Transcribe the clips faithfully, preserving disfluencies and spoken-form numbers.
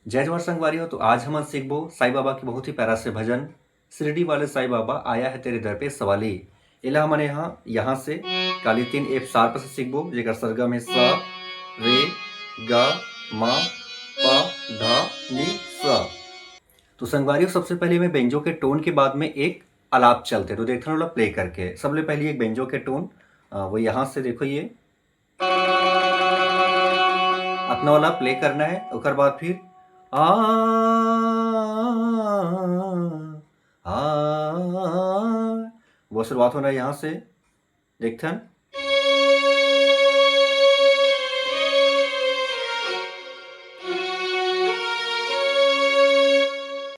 जय जोहार संगवारी हो, तो आज हमन सीखबो साईं बाबा के बहुत ही प्यारा से भजन, शिरडी वाले साईं बाबा आया है तेरे दर पे सवाली। एला हमन यहाँ, यहाँ से काली तीन एफ sharp से सीखबो, जेकर सरगम है सा, रे, गा, मा, पा, धा, नी, सा। तो संगवारी हो, सबसे पहले मैं बेंजो के टोन के बाद में एक आलाप चलथे, तो देखथन ओला प्ले करके। सबले पहले एक बेंजो के टोन, अ, वो यहाँ से देखो ये, अतना वाला प्ले करना है, ओकर बाद फिर आ, आ, वो शुरुआत होना है यहाँ से, देखथन।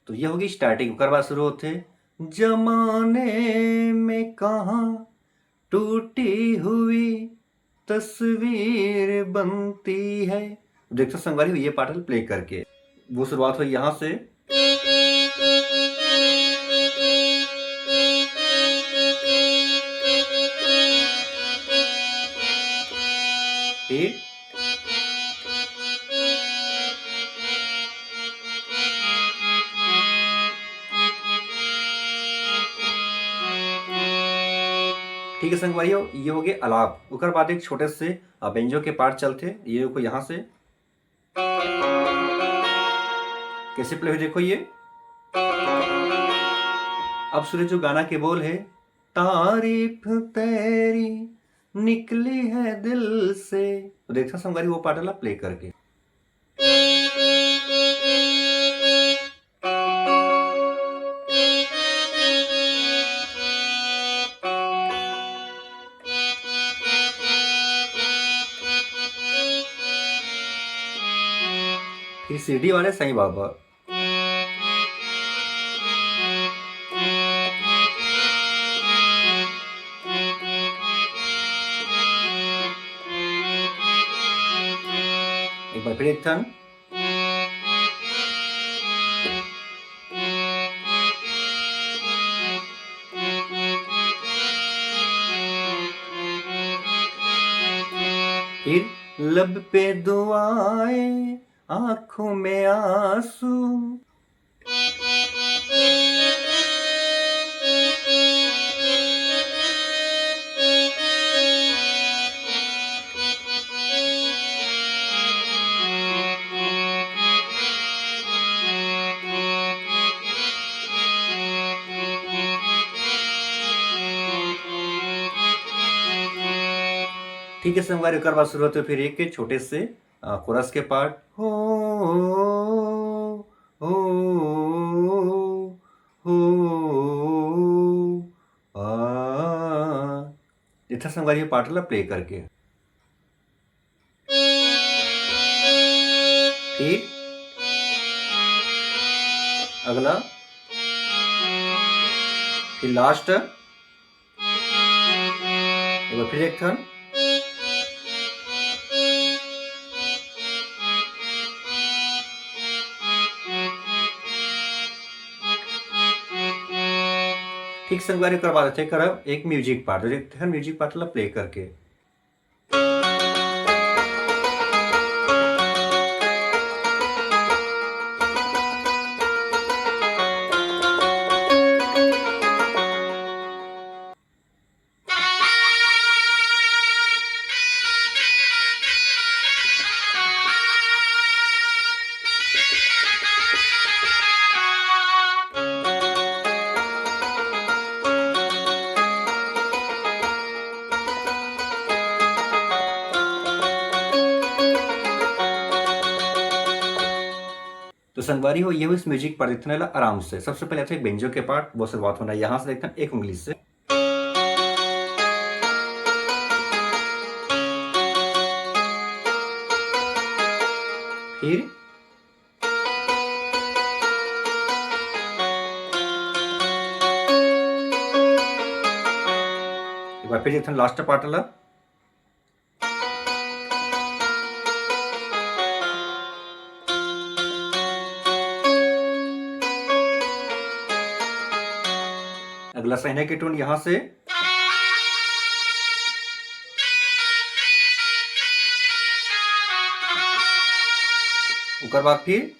तो ये होगी स्टार्टिंग, ओकर बाद शुरू होथे जमाने में कहाँ टूटी हुई तस्वीर बनती है। देखो संगवारी हो, ये पार्ट प्ले करके वो शुरुआत हुई यहाँ से। फिर ठीक है संगवारी हो, ये हो गए आलाप। ओकर बाद एक छोटे से, अ, बेंजो के पार्ट चलथे। ये देखो यहाँ से कैसे प्ले हुई, देखो ये। अब सूरज जो गाना के बोल है, तारीफ तेरी निकली है दिल से, तो देखथन संगवारी वो पार्ट ला प्ले करके। फिर शिरडी वाले साईं बाबा। एक बार फिर एक ठन। फिर लब पे दुआएं, आंखों में आंसू। ठीक है संगवारी, ओकर बाद शुरू होथे फिर एक छोटे से, अ, कोरस के पार्ट। हो, हो, हो, आ। इतना संगवारी ये पार्ट ला प्ले करके। फिर अगला, फिर लास्ट, एक बार फिर एक ठन। ठीक संगवारी, ओकर बाद करब एक म्यूजिक पार्ट, तो एक ठन म्यूजिक पार्ट ला प्ले करके। तो संगवारी हो, ये हुई इस म्यूजिक पार्ट, देखथन एला आराम से। सबसे पहले अच्छा एक बेंजो के पार्ट, वो शुरुआत होना है यहाँ से, देखथन एक उंगली से। फिर एक बार फिर देखथन लास्ट पार्ट ला। अगला शहनाई के टोन यहाँ से, ओकर बाद फिर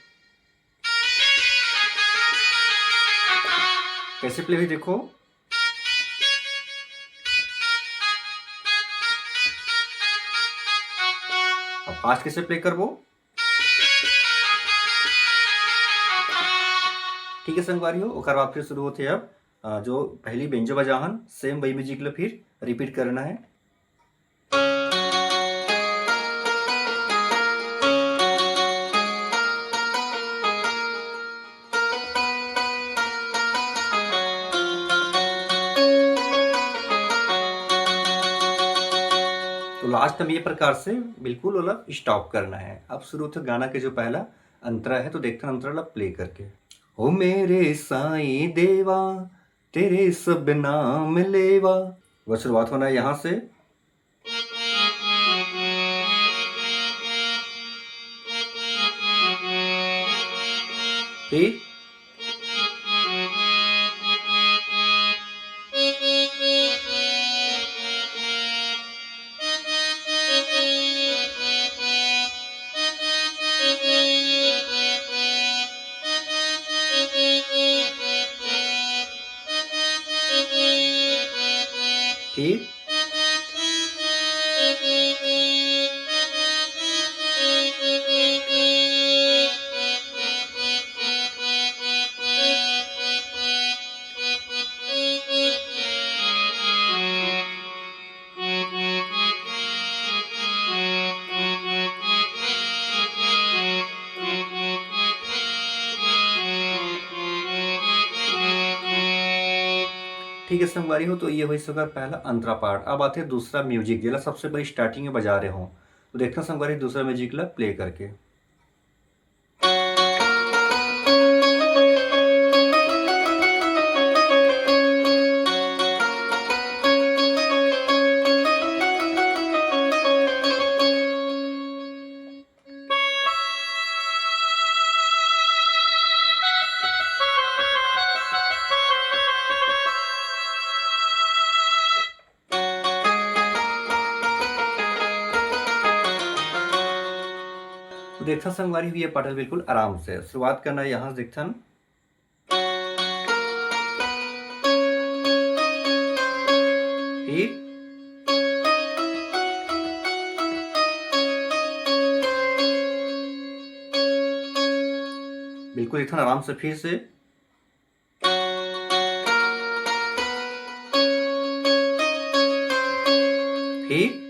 कैसे प्ले हुई देखो। अब फास्ट कैसे प्ले करबो। ठीक है संगवारी हो, ओकर बाद फिर शुरू होथे अब, अ, जो पहली बेंजो बजाहन, सेम वही म्यूजिक ला फिर रिपीट करना है। तो लास्ट में ये प्रकार से बिल्कुल ओला स्टॉप करना है। अब शुरू होथे गाना के जो पहला अंतरा है, तो देखथन अंतरा ला प्ले करके। ओ मेरे साईं देवा, तेरे सब नाम लेवा। वह शुरुआत होना है यहाँ से। फिर फिर ठीक है संगवारी हो, तो ये होइस ओकर पहला अंतरा पार्ट। अब आथे दूसरा म्यूजिक, जेला सबसे पहले स्टार्टिंग में बजा रहे हो, तो देखथन संगवारी दूसरा म्यूजिक ला प्ले करके। तो देखथन संगवारी हो, ये पाठ बिल्कुल आराम से शुरुआत करना है। यहाँ से देखथन, फिर बिल्कुल देखथन आराम से फिर से, फिर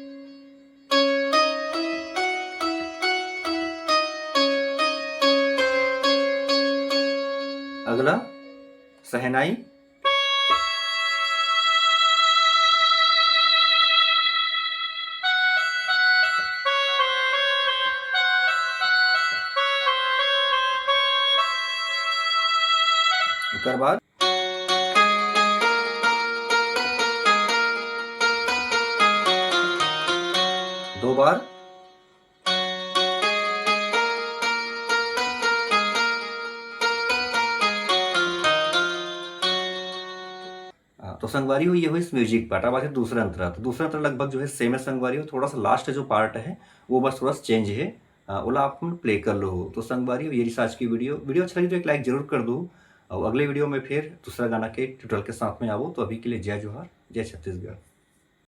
अगला शहनाई। ओकर बाद दो बार। हाँ, तो संगवारी हो, ये होइस म्यूजिक पार्ट। अब आथे दूसरा अंतरा। तो दूसरा अंतरा लगभग जो है सेम है संगवारी हो, थोड़ा सा लास्ट जो पार्ट है वो बस थोड़ा सा चेंज है। हाँ, ओला आप प्ले कर लो हो। तो संगवारी हो, ये रहिस आज की वीडियो। वीडियो अच्छा लगी तो एक लाइक जरूर कर दो, और अगले वीडियो में फिर दूसरा गाना के ट्यूटोरियल के साथ में आवो। तो अभी के लिए जय जोहार, जय छत्तीसगढ़।